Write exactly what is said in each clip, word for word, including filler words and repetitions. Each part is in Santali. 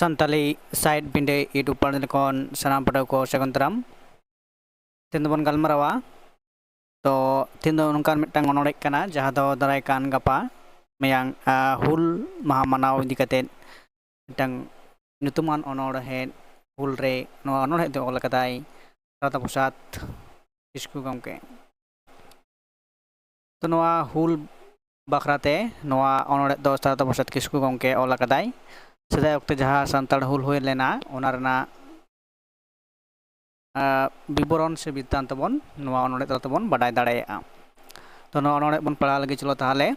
ᱥᱟᱱᱛᱟᱞᱤ ᱥᱟᱭᱤᱰ ᱵᱤᱸᱰᱟᱹ YouTube ᱯᱟᱲᱟᱞ ᱠᱷᱚᱱ ᱥᱟᱱᱟᱢ ᱯᱟᱹᱴᱷᱩᱣᱟᱹ ᱠᱚ ᱥᱟᱹᱜᱩᱱ ᱫᱟᱨᱟᱢ᱾ ᱛᱮᱦᱮᱧ ᱫᱚᱵᱚᱱ ᱜᱟᱞᱢᱟᱨᱟᱣᱟ᱾ ᱛᱚ, ᱛᱮᱦᱮᱧ ᱫᱚ ᱱᱚᱝᱠᱟᱱ ᱢᱤᱫᱴᱟᱝ ᱚᱱᱚᱬᱦᱮ ᱠᱟᱱᱟ, ᱡᱟᱦᱟᱸ ᱫᱚ ᱫᱟᱨᱟᱭ ᱠᱟᱱ ᱜᱟᱯᱟ ᱢᱮᱭᱟᱝ, ᱟ, ᱦᱩᱞ ᱢᱟᱦᱟ ᱢᱟᱱᱟᱣ ᱤᱫᱤ ᱠᱟᱛᱮᱫ ᱢᱤᱫᱴᱟᱝ ᱧᱩᱛᱩᱢᱟᱱ ᱚᱱᱚᱬᱦᱮ, ᱦᱩᱞ ᱨᱮ ᱱᱚᱣᱟ ᱚᱱᱚᱬᱦᱮ ᱫᱚ ᱚᱞ ᱟᱠᱟᱫᱟᱭ ᱥᱟᱨᱚᱫᱟ ᱯᱨᱚᱥᱟᱫᱽ ᱠᱤᱥᱠᱩ ᱜᱚᱢᱠᱮ᱾ ᱛᱚ, ᱱᱚᱣᱟ ᱦᱩᱞ ᱵᱟᱠᱷᱨᱟᱛᱮ ᱱᱚᱣᱟ ᱚᱱᱚᱬᱦᱮ ᱫᱚ ᱥᱟᱨᱚᱫᱟ ᱯᱨᱚᱥᱟᱫᱽ ᱠᱤᱥᱠᱩ ᱜᱚᱢᱠᱮ ᱚᱞ ᱟᱠᱟᱫᱟᱭ᱾ ᱥᱮᱫᱟᱭ ᱚᱠᱛᱮ ᱡᱟᱦᱟᱸ ᱥᱟᱱᱛᱟᱲ ᱦᱩᱞ ᱦᱩᱭ ᱞᱮᱱᱟ, ᱚᱱᱟ ᱨᱮᱱᱟᱜ, ᱟ, ᱵᱤᱵᱚᱨᱚᱱ ᱥᱮ ᱵᱤᱛᱛᱟᱱᱛᱚ ᱵᱚᱱ ᱱᱚᱣᱟ ᱚᱱᱚᱬᱦᱮ ᱛᱟᱞᱟ ᱛᱮᱵᱚᱱ ᱵᱟᱰᱟᱭ ᱫᱟᱲᱮᱭᱟᱜᱼᱟ᱾ ᱛᱚ, ᱱᱚᱣᱟ ᱚᱱᱚᱬᱦᱮ ᱵᱚᱱ ᱯᱟᱲᱦᱟᱣ ᱞᱟᱹᱜᱤᱫ᱾ ᱪᱚᱞᱚ ᱛᱟᱦᱚᱞᱮ,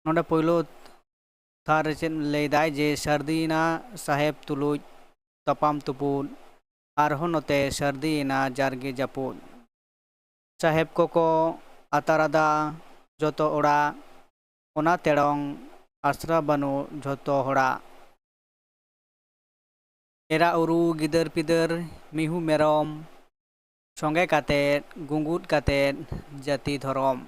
ᱱᱚᱰᱮ ᱯᱳᱭᱞᱳ ᱛᱷᱟᱨ ᱨᱮ ᱪᱮᱫ ᱞᱟᱹᱭᱫᱟᱭ ᱡᱮ ᱥᱟᱹᱨᱫᱤᱭᱮᱱᱟ ᱥᱟᱦᱮᱵ ᱛᱩᱞᱩᱡ ᱛᱟᱯᱟᱢ ᱛᱩᱯᱩᱫ, ᱟᱨᱦᱚᱸ ᱱᱚᱛᱮ ᱥᱟᱹᱨᱫᱤᱭᱮᱱᱟ ᱡᱟᱨᱜᱮ ᱡᱟᱹᱯᱩᱫ᱾ ᱥᱟᱦᱮᱵ ᱠᱚᱠᱚ ᱟᱛᱟᱨᱟᱫᱟ ᱡᱚᱛᱚ ᱚᱲᱟᱜ, ᱚᱱᱟ ᱛᱮᱲᱚᱝ ᱟᱥᱨᱟ ᱵᱟᱹᱱᱩᱜ ᱡᱷᱚᱛᱚ ᱦᱚᱲᱟᱜ᱾ ᱮᱨᱟ ᱩᱨᱩ ᱜᱤᱫᱟᱹᱨ ᱯᱤᱫᱟᱹᱨ ᱢᱤᱦᱩ ᱢᱮᱨᱚᱢ, ᱥᱚᱸᱜᱮ ᱠᱟᱛᱮᱫ ᱜᱩᱸᱜᱩᱫ ᱠᱟᱛᱮᱫ ᱡᱟᱹᱛᱤ ᱫᱷᱚᱨᱚᱢ᱾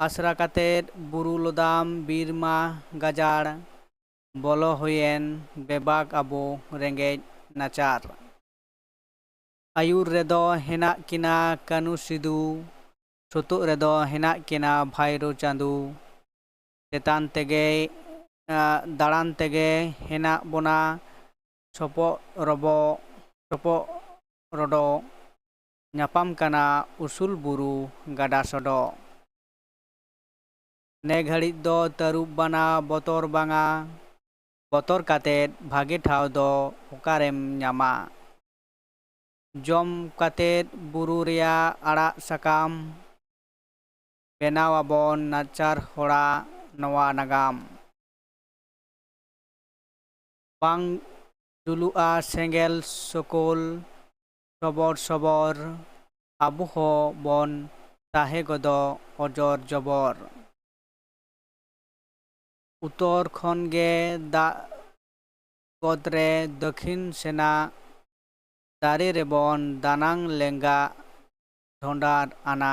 ᱟᱥᱨᱟ ᱠᱟᱛᱮᱫ ᱵᱩᱨᱩ ᱞᱚᱫᱟᱢ ᱵᱤᱨ ᱢᱟ ᱜᱟᱡᱟᱲ, ᱵᱚᱞᱚ ᱦᱩᱭᱮᱱ ᱵᱮᱵᱟᱠ ᱟᱵᱚ ᱨᱮᱸᱜᱮᱡ ᱱᱟᱪᱟᱨ᱾ ᱟᱹᱭᱩᱨ ᱨᱮᱫᱚ ᱦᱮᱱᱟᱜ ᱠᱤᱱᱟ ᱠᱟᱹᱱᱩ ᱥᱤᱫᱩ, ᱥᱩᱛᱩᱜ ᱨᱮᱫᱚ ᱦᱮᱱᱟᱜ ᱠᱤᱱᱟ ᱵᱷᱟᱭᱨᱳ ᱪᱟᱸᱫᱩ᱾ ᱪᱮᱛᱟᱱ ᱛᱮᱜᱮ, ᱟ, ᱫᱟᱬᱟᱱ ᱛᱮᱜᱮ ᱦᱮᱱᱟᱜ ᱵᱚᱱᱟ ᱥᱚᱯᱚᱜ ᱨᱚᱵᱚᱜ, ᱥᱚᱯᱚᱜ ᱨᱚᱰᱚᱜ᱾ ᱧᱟᱯᱟᱢ ᱠᱟᱱᱟ ᱩᱥᱩᱞ ᱵᱩᱨᱩ ᱜᱟᱰᱟ ᱥᱚᱰᱚᱜ᱾ ᱱᱮ ᱜᱷᱟᱹᱲᱤᱡ ᱫᱚ ᱛᱟᱹᱨᱩᱵ ᱵᱟᱱᱟ ᱵᱚᱛᱚᱨ ᱵᱟᱝᱟ, ᱵᱚᱛᱚᱨ ᱠᱟᱛᱮᱫ ᱵᱷᱟᱜᱮ ᱴᱷᱟᱶ ᱫᱚ ᱚᱠᱟᱨᱮᱢ ᱧᱟᱢᱟ? ᱡᱚᱢ ᱠᱟᱛᱮᱫ ᱵᱩᱨᱩ ᱨᱮᱭᱟᱜ ᱟᱲᱟᱜ ᱥᱟᱠᱟᱢ, ᱵᱮᱱᱟᱣ ᱟᱵᱚᱱ ᱱᱟᱪᱟᱨ ᱦᱚᱲᱟᱜ ᱱᱚᱣᱟ ᱱᱟᱜᱟᱢ᱾ ᱵᱟᱝ ᱡᱩᱞᱩᱜᱼᱟ ᱥᱮᱸᱜᱮᱞ ᱥᱳᱠᱳᱞ, ᱥᱚᱵᱚᱨ ᱥᱚᱵᱚᱨ, ᱟᱵᱚ ᱦᱚᱸ ᱵᱚᱱ ᱛᱟᱦᱮᱸ ᱜᱚᱫᱚᱜ ᱚᱡᱚᱨ ᱡᱚᱵᱚᱨ᱾ ᱩᱛᱚᱨ ᱠᱷᱚᱱ ᱜᱮ ᱫᱟᱜ ᱜᱚᱫ ᱨᱮ ᱫᱟᱹᱠᱷᱤᱱ ᱥᱮᱱᱟᱜ ᱫᱟᱨᱮ ᱨᱮᱵᱚᱱ ᱫᱟᱱᱟᱝ ᱞᱮᱸᱜᱟ ᱰᱷᱚᱸᱰᱟᱨ ᱟᱱᱟ᱾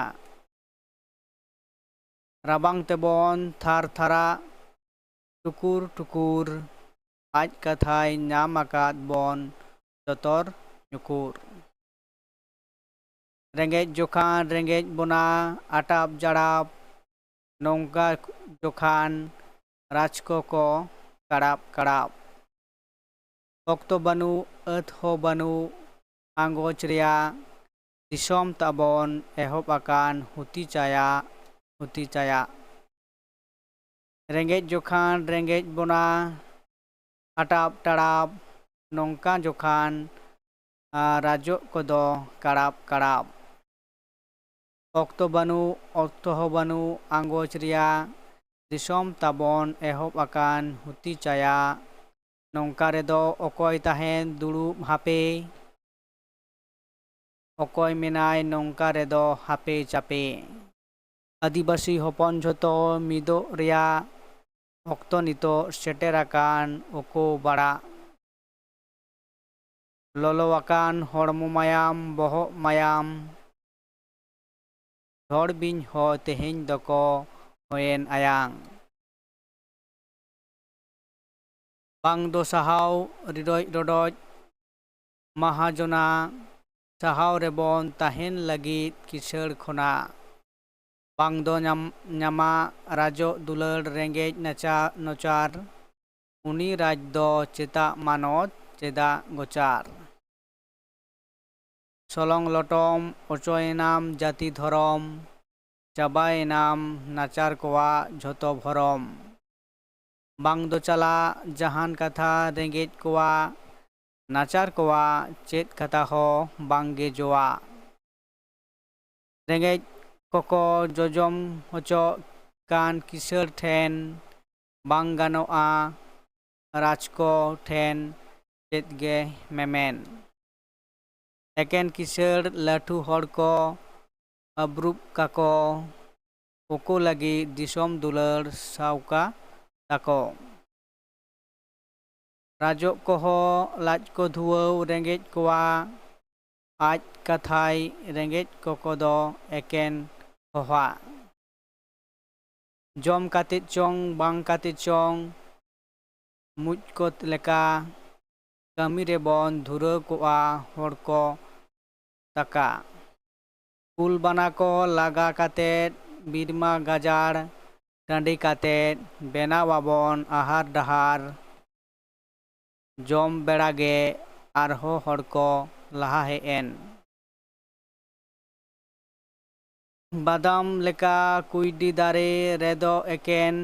ᱨᱟᱵᱟᱝ ᱛᱮᱵᱚᱱ ᱛᱷᱟᱨ ᱛᱷᱟᱨᱟᱜ, ᱴᱩᱠᱩᱨ ᱴᱩᱠᱩᱨ ᱟᱡ ᱠᱟᱛᱷᱟᱭ ᱧᱟᱢ ᱟᱠᱟᱫ ᱵᱚᱱ ᱡᱚᱛᱚᱨ ᱧᱩᱠᱩᱨ᱾ ᱨᱮᱸᱜᱮᱡ ᱡᱚᱠᱷᱟᱱ ᱨᱮᱸᱜᱮᱡ ᱵᱚᱱᱟ ᱟᱴᱟᱯ ᱡᱟᱲᱟᱯ, ᱱᱚᱝᱠᱟ ᱡᱚᱠᱷᱟᱱ ᱨᱟᱡᱽ ᱠᱚᱠᱚ ᱠᱟᱲᱟᱯ ᱠᱟᱲᱟᱯ᱾ ᱚᱠᱛᱚ ᱵᱟᱹᱱᱩᱜ, ᱟᱹᱛ ᱦᱚᱸ ᱵᱟᱹᱱᱩᱜ, ᱟᱸᱜᱚᱪ ᱨᱮᱭᱟᱜ ᱫᱤᱥᱚᱢ ᱛᱟᱵᱚᱱ ᱮᱦᱚᱵ ᱟᱠᱟᱱ ᱦᱩᱛᱤ ᱪᱟᱭᱟ, ᱦᱩᱛᱤ ᱪᱟᱭᱟ᱾ ᱨᱮᱸᱜᱮᱡ ᱡᱚᱠᱷᱟᱱ ᱨᱮᱸᱜᱮᱡ ᱵᱚᱱᱟ ᱟᱴᱟᱯ ᱴᱟᱲᱟᱯ, ᱱᱚᱝᱠᱟ ᱡᱚᱠᱷᱟᱱ ᱟᱨ ᱨᱟᱡᱚᱜ ᱠᱚᱫᱚ ᱠᱟᱲᱟᱯ ᱠᱟᱲᱟᱯ᱾ ᱚᱠᱛᱚ ᱵᱟᱹᱱᱩᱜ, ᱚᱠᱛᱚ ᱦᱚᱸ ᱵᱟᱹᱱᱩᱜ ᱟᱸᱜᱚᱪ ᱨᱮᱭᱟᱜ, ᱫᱤᱥᱚᱢ ᱛᱟᱵᱚᱱ ᱮᱦᱚᱵ ᱟᱠᱟᱱ ᱦᱩᱛᱤ ᱪᱟᱭᱟ᱾ ᱱᱚᱝᱠᱟ ᱨᱮᱫᱚ ᱚᱠᱚᱭ ᱛᱟᱦᱮᱱ ᱫᱩᱲᱩᱵ ᱦᱟᱯᱮ? ᱚᱠᱚᱭ ᱢᱮᱱᱟᱭ ᱱᱚᱝᱠᱟ ᱨᱮᱫᱚ ᱦᱟᱯᱮ ᱪᱟᱯᱮ? ᱟᱹᱫᱤᱵᱟᱹᱥᱤ ᱦᱚᱯᱚᱱ ᱡᱷᱚᱛᱚ ᱢᱤᱫᱚᱜ ᱨᱮᱭᱟᱜ ᱚᱠᱛᱚ ᱱᱤᱛᱚᱜ ᱥᱮᱴᱮᱨ ᱟᱠᱟᱱ ᱚᱠᱚ ᱵᱟᱲᱟᱜ᱾ ᱞᱚᱞᱚ ᱟᱠᱟᱱ ᱦᱚᱲᱢᱚ ᱢᱟᱭᱟᱢ, ᱵᱚᱦᱚᱜ ᱢᱟᱭᱟᱢ, ᱡᱷᱚᱲ ᱵᱤᱧ ᱦᱚᱸ ᱛᱮᱦᱮᱧ ᱫᱚᱠᱚ ᱦᱚᱭᱮᱱ ᱟᱭᱟᱝ᱾ ᱵᱟᱝ ᱫᱚ ᱥᱟᱦᱟᱣ ᱨᱤᱰᱚᱡ ᱨᱚᱰᱚᱡ ᱢᱟᱦᱟᱡᱚᱱᱟ, ᱥᱟᱦᱟᱣ ᱨᱮᱵᱚᱱ ᱛᱟᱦᱮᱱ ᱞᱟᱹᱜᱤᱫ ᱠᱤᱥᱟᱹᱲ ᱠᱷᱚᱱᱟᱜ᱾ ᱵᱟᱝ ᱫᱚ ᱧᱟᱢ, ᱧᱟᱢᱟ ᱨᱟᱡᱚᱜ ᱫᱩᱞᱟᱹᱲ ᱨᱮᱸᱜᱮᱡ ᱱᱟᱪᱟ-, ᱱᱚᱪᱟᱨ, ᱩᱱᱤ ᱨᱟᱡᱽ ᱫᱚ ᱪᱮᱫᱟᱜ ᱢᱟᱱᱚᱛ, ᱪᱮᱫᱟᱜ ᱜᱚᱪᱟᱨ? ᱥᱚᱞᱚᱝ ᱞᱚᱴᱚᱢ ᱚᱪᱚᱭᱮᱱᱟᱢ ᱡᱟᱹᱛᱤ ᱫᱷᱚᱨᱚᱢ, ᱪᱟᱵᱟᱭᱮᱱᱟᱢ ᱱᱟᱪᱟᱨ ᱠᱚᱣᱟᱜ ᱡᱷᱚᱛᱚ ᱵᱷᱚᱨᱚᱢ᱾ ᱵᱟᱝ ᱫᱚ ᱪᱟᱞᱟᱜ ᱡᱟᱦᱟᱱ ᱠᱟᱛᱷᱟ ᱨᱮᱸᱜᱮᱡ ᱠᱚᱣᱟᱜ, ᱱᱟᱪᱟᱨ ᱠᱚᱣᱟᱜ ᱪᱮᱫ ᱠᱟᱛᱷᱟ ᱦᱚᱸ ᱵᱟᱝᱜᱮ ᱡᱚᱣᱟᱜ᱾ ᱨᱮᱸᱜᱮᱡ ᱠᱚᱠᱚ ᱡᱚᱡᱚᱢ ᱦᱚᱪᱚᱜ ᱠᱟᱱ ᱠᱤᱥᱟᱹᱲ ᱴᱷᱮᱱ ᱵᱟᱝ ᱜᱟᱱᱚᱜᱼᱟ ᱨᱟᱡᱽ ᱠᱚ ᱴᱷᱮᱱ ᱪᱮᱫ ᱜᱮ ᱢᱮᱢᱮᱱ᱾ ᱮᱠᱮᱱ ᱠᱤᱥᱟᱹᱲ ᱞᱟᱹᱴᱷᱩ ᱦᱚᱲ ᱠᱚ ᱟᱵᱨᱩᱵ ᱠᱟᱠᱚ, ᱩᱠᱩ ᱞᱟᱹᱜᱤᱫ ᱫᱤᱥᱚᱢ ᱫᱩᱞᱟᱹᱲ ᱥᱟᱣᱠᱟ ᱛᱟᱠᱚ᱾ ᱨᱟᱡᱚᱜ ᱠᱚᱦᱚᱸ ᱞᱟᱡ ᱠᱚ ᱫᱷᱩᱣᱟᱹᱣ ᱨᱮᱸᱜᱮᱡ ᱠᱚᱣᱟ, ᱟᱡ ᱠᱟᱛᱷᱟᱭ ᱨᱮᱸᱜᱮᱡ ᱠᱚᱠᱚ ᱫᱚ ᱮᱠᱮᱱ ᱦᱚᱦᱟᱜ᱾ ᱡᱚᱢ ᱠᱟᱛᱮ ᱪᱚᱝ ᱵᱟᱝ ᱠᱟᱛᱮ ᱪᱚᱝ, ᱢᱩᱡ ᱠᱚ ᱞᱮᱠᱟ ᱠᱟᱹᱢᱤ ᱨᱮᱵᱚᱱ ᱫᱷᱩᱨᱟᱹᱣ ᱠᱚᱜᱼᱟ ᱦᱚᱲ ᱠᱚ ᱛᱟᱠᱟ᱾ ᱠᱩᱞ ᱵᱟᱱᱟ ᱠᱚ ᱞᱟᱜᱟ ᱠᱟᱛᱮ, ᱵᱤᱨᱢᱟ ᱜᱟᱡᱟᱲ ᱴᱟᱺᱰᱤ ᱠᱟᱛᱮ, ᱵᱮᱱᱟᱣ ᱟᱵᱚᱱ ᱟᱦᱟᱨ ᱰᱟᱦᱟᱨ᱾ ᱡᱚᱢ ᱵᱮᱲᱟ ᱜᱮ ᱟᱨᱦᱚᱸ ᱦᱚᱲ ᱠᱚ ᱞᱟᱦᱟ ᱦᱮᱡ ᱮᱱ᱾ ᱵᱟᱫᱟᱢ ᱞᱮᱠᱟ ᱠᱩᱸᱭᱰᱤ ᱫᱟᱨᱮ ᱨᱮᱫᱚ ᱮᱠᱮᱱ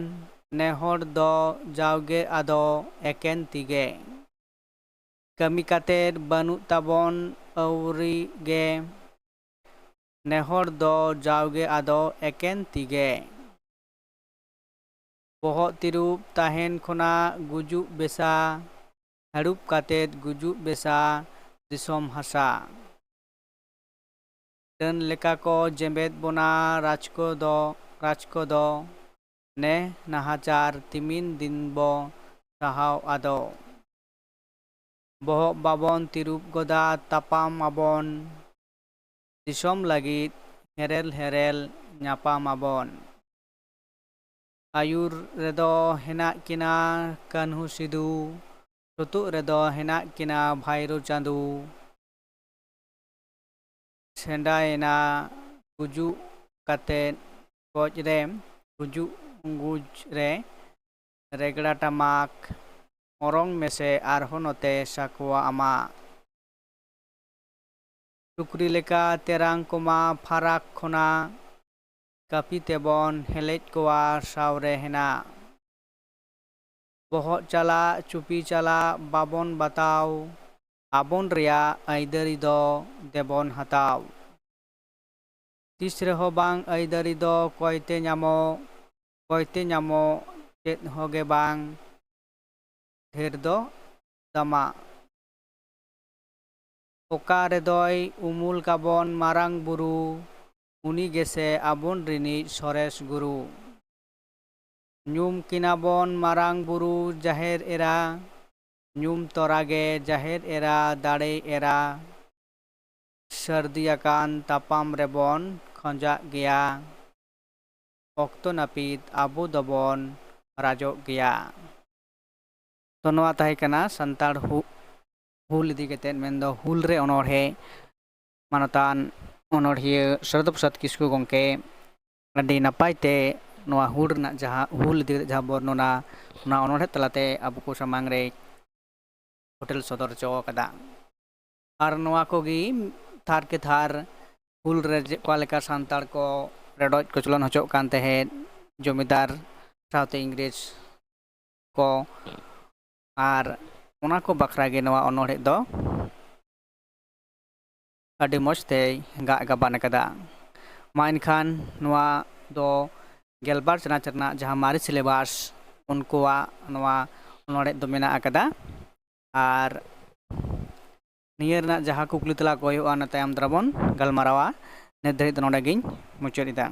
ᱱᱮᱦᱚᱲ ᱫᱚ ᱡᱟᱣᱜᱮ ᱟᱫᱚ ᱮᱠᱮᱱ ᱛᱤᱜᱮ᱾ ᱠᱟᱹᱢᱤ ᱠᱟᱛᱮᱫ ᱵᱟᱹᱱᱩᱜ ᱛᱟᱵᱚᱱ ᱟᱹᱣᱨᱤ ᱜᱮ, ᱱᱮᱦᱚᱲ ᱫᱚ ᱡᱟᱣᱜᱮ ᱟᱫᱚ ᱮᱠᱮᱱ ᱛᱤᱜᱮ᱾ ᱵᱚᱦᱚᱜ ᱛᱤᱨᱩᱯ ᱛᱟᱦᱮᱱ ᱠᱷᱚᱱᱟᱜ ᱜᱩᱡᱩᱜ ᱵᱮᱥᱟ, ᱦᱟᱹᱲᱩᱵ ᱠᱟᱛᱮᱫ ᱜᱩᱡᱩᱜ ᱵᱮᱥᱟ ᱫᱤᱥᱚᱢ ᱦᱟᱥᱟ᱾ ᱰᱟᱹᱱ ᱞᱮᱠᱟ ᱠᱚ ᱡᱮᱢᱵᱮᱫ ᱵᱚᱱᱟ ᱨᱟᱡᱽᱠᱚ ᱫᱚ, ᱨᱟᱡᱽᱠᱚ ᱫᱚ, ᱱᱮ ᱱᱟᱦᱟᱪᱟᱨ ᱛᱤᱢᱤᱱ ᱫᱤᱱ ᱵᱚ ᱥᱟᱦᱟᱣ ᱟᱫᱚ᱾ ᱵᱚᱦᱚᱜ ᱵᱟᱵᱚᱱ ᱛᱤᱨᱩᱯ ᱜᱚᱫᱟ, ᱛᱟᱯᱟᱢ ᱟᱵᱚᱱ, ᱫᱤᱥᱚᱢ ᱞᱟᱹᱜᱤᱫ ᱦᱮᱨᱮᱞ ᱦᱮᱨᱮᱞ ᱧᱟᱯᱟᱢ ᱟᱵᱚᱱ᱾ ᱟᱹᱭᱩᱨ ᱨᱮᱫᱚ ᱦᱮᱱᱟᱜ ᱠᱤᱱᱟ ᱠᱟᱹᱱᱦᱩ ᱥᱤᱫᱩ, ᱥᱩᱛᱩᱜ ᱨᱮᱫᱚ ᱦᱮᱱᱟᱜ ᱠᱤᱱᱟ ᱵᱷᱟᱭᱨᱳ ᱪᱟᱸᱫᱩ᱾ ᱥᱮᱸᱰᱟᱭᱮᱱᱟ ᱜᱩᱡᱩᱜ ᱠᱟᱛᱮ, ᱜᱚᱡ ᱨᱮ, ᱜᱩᱡᱩᱜ ᱜᱩᱡ ᱨᱮ, ᱨᱮᱜᱽᱲᱟ ᱴᱟᱢᱟᱠ ᱚᱨᱚᱝ ᱢᱮᱥᱮ ᱟᱨᱦᱚᱸ ᱱᱚᱛᱮ ᱥᱟᱠᱣᱟ ᱟᱢᱟᱜ᱾ ᱥᱩᱠᱨᱤ ᱞᱮᱠᱟ ᱛᱮᱨᱟᱝ ᱠᱚᱢᱟ ᱯᱷᱟᱨᱟᱠ ᱠᱷᱚᱱᱟᱜ, ᱠᱟᱹᱯᱤ ᱛᱮᱵᱚᱱ ᱦᱮᱞᱮᱡ ᱠᱚᱣᱟ ᱥᱟᱶᱨᱮ ᱦᱮᱱᱟᱜ᱾ ᱵᱚᱦᱚᱜ ᱪᱟᱞᱟᱜ ᱪᱩᱯᱤ ᱪᱟᱞᱟᱜ ᱵᱟᱵᱚᱱ ᱵᱟᱛᱟᱣ, ᱟᱵᱚᱱ ᱨᱮᱭᱟᱜ ᱟᱹᱭᱫᱟᱹᱨᱤ ᱫᱚ ᱫᱮᱵᱚᱱ ᱦᱟᱛᱟᱣ᱾ ᱛᱤᱥ ᱨᱮᱦᱚᱸ ᱵᱟᱝ ᱟᱹᱭᱫᱟᱹᱨᱤ ᱫᱚ ᱠᱚᱭᱛᱮ ᱧᱟᱢᱚᱜ, ᱠᱚᱭᱛᱮ ᱧᱟᱢᱚᱜ ᱪᱮᱫ ᱦᱚᱸ ᱜᱮ ᱵᱟᱝ ᱰᱷᱮᱨ ᱫᱚ ᱫᱟᱢᱟ᱾ ᱚᱠᱟ ᱨᱮᱫᱚᱭ ᱩᱢᱩᱞ ᱠᱟᱵᱚᱱ ᱢᱟᱨᱟᱝ ᱵᱩᱨᱩ, ᱩᱱᱤ ᱜᱮᱥᱮ ᱟᱵᱚᱱ ᱨᱤᱱᱤᱡ ᱥᱚᱨᱮᱥ ᱜᱩᱨᱩ᱾ ᱧᱩᱢ ᱠᱤᱱᱟᱵᱚᱱ ᱢᱟᱨᱟᱝ ᱵᱩᱨᱩ ᱡᱟᱦᱮᱨ ᱮᱨᱟ, ᱧᱩᱢ ᱛᱚᱨᱟ ᱜᱮ ᱡᱟᱦᱮᱨ ᱮᱨᱟ ᱫᱟᱲᱮ ᱮᱨᱟ᱾ ᱥᱟᱹᱨᱫᱤ ᱟᱠᱟᱱ ᱛᱟᱯᱟᱢ ᱨᱮᱵᱚᱱ ᱠᱷᱚᱸᱡᱟᱜ ᱜᱮᱭᱟ᱾ ᱚᱠᱛᱚ ᱱᱟᱹᱯᱤᱛ ᱟᱵᱚ ᱫᱚᱵᱚᱱ ᱨᱟᱡᱚᱜ ᱜᱮᱭᱟ᱾ ᱛᱚ ᱱᱚᱣᱟ ᱛᱟᱦᱮᱸ ᱠᱟᱱᱟ ᱥᱟᱱᱛᱟᱲ ᱦᱩ-, ᱦᱩᱞ ᱤᱫᱤ ᱠᱟᱛᱮᱫ, ᱢᱮᱱᱫᱚ ᱦᱩᱞ ᱨᱮ ᱚᱱᱚᱬᱦᱮ ᱢᱟᱱᱚᱛᱟᱱ ᱚᱱᱚᱬᱦᱤᱭᱟᱹ ᱥᱟᱨᱚᱫᱟ ᱯᱨᱚᱥᱟᱫᱽ ᱠᱤᱥᱠᱩ ᱜᱚᱢᱠᱮ ᱟᱹᱰᱤ ᱱᱟᱯᱟᱭ ᱛᱮ ᱱᱚᱣᱟ ᱦᱩᱞ ᱨᱮᱱᱟᱜ ᱡᱟᱦᱟᱸ, ᱦᱩᱞ ᱤᱫᱤ ᱠᱟᱛᱮᱫ ᱡᱟᱦᱟᱸ ᱵᱚᱨᱱᱚᱱᱟ, ᱚᱱᱟ ᱚᱱᱚᱬᱦᱮ ᱛᱟᱞᱟᱛᱮ ᱟᱵᱚ ᱠᱚ ᱥᱟᱢᱟᱝ ᱨᱮ ᱯᱷᱩᱴᱮᱞ ᱥᱚᱫᱚᱨ ᱦᱚᱪᱚ ᱟᱠᱟᱫᱟ᱾ ᱟᱨ ᱱᱚᱣᱟ ᱠᱚᱜᱮ ᱛᱷᱟᱨ ᱠᱮ ᱛᱷᱟᱨ ᱦᱩᱞ ᱨᱮ ᱡᱮ ᱚᱠᱟ ᱞᱮᱠᱟ ᱥᱟᱱᱛᱟᱲ ᱠᱚ ᱨᱚᱰᱚᱡ ᱠᱚᱪᱞᱚᱱ ᱦᱚᱪᱚᱜ ᱠᱟᱱ ᱛᱟᱦᱮᱸᱫ ᱡᱚᱢᱤᱫᱟᱨ ᱥᱟᱶᱛᱮ ᱤᱝᱨᱮᱡᱽ ᱠᱚ, ᱟᱨ ᱚᱱᱟ ᱠᱚ ᱵᱟᱠᱷᱨᱟ ᱜᱮ ᱱᱚᱣᱟ ᱚᱱᱚᱬᱦᱮ ᱫᱚ ᱟᱹᱰᱤ ᱢᱚᱡᱽ ᱛᱮᱭ ᱜᱟᱜ ᱜᱟᱵᱟᱱ ᱟᱠᱟᱫᱟ᱾ ᱢᱟ ᱮᱱᱠᱷᱟᱱ ᱱᱚᱣᱟ ᱫᱚ ᱜᱮᱞᱵᱟᱨ ᱪᱟᱱᱟᱪ ᱨᱮᱱᱟᱜ ᱡᱟᱦᱟᱸ ᱢᱟᱨᱮ ᱥᱤᱞᱮᱵᱟᱥ, ᱩᱱᱠᱩᱣᱟᱜ ᱱᱚᱣᱟ ᱚᱱᱚᱬᱦᱮ ᱫᱚ ᱢᱮᱱᱟᱜ ᱟᱠᱟᱫᱟ᱾ ᱟᱨ ᱱᱤᱭᱟᱹ ᱨᱮᱱᱟᱜ ᱡᱟᱦᱟᱸ ᱠᱩᱠᱞᱤ ᱛᱮᱞᱟ ᱠᱚ ᱦᱩᱭᱩᱜᱼᱟ, ᱚᱱᱟ ᱛᱟᱭᱚᱢ ᱫᱟᱨᱟ ᱵᱚᱱ ᱜᱟᱞᱢᱟᱨᱟᱣᱟ᱾ ᱱᱤᱛ ᱫᱷᱟᱹᱨᱤᱡ ᱫᱚ ᱱᱚᱰᱮ ᱜᱤᱧ ᱢᱩᱪᱟᱹᱫ ᱮᱫᱟ᱾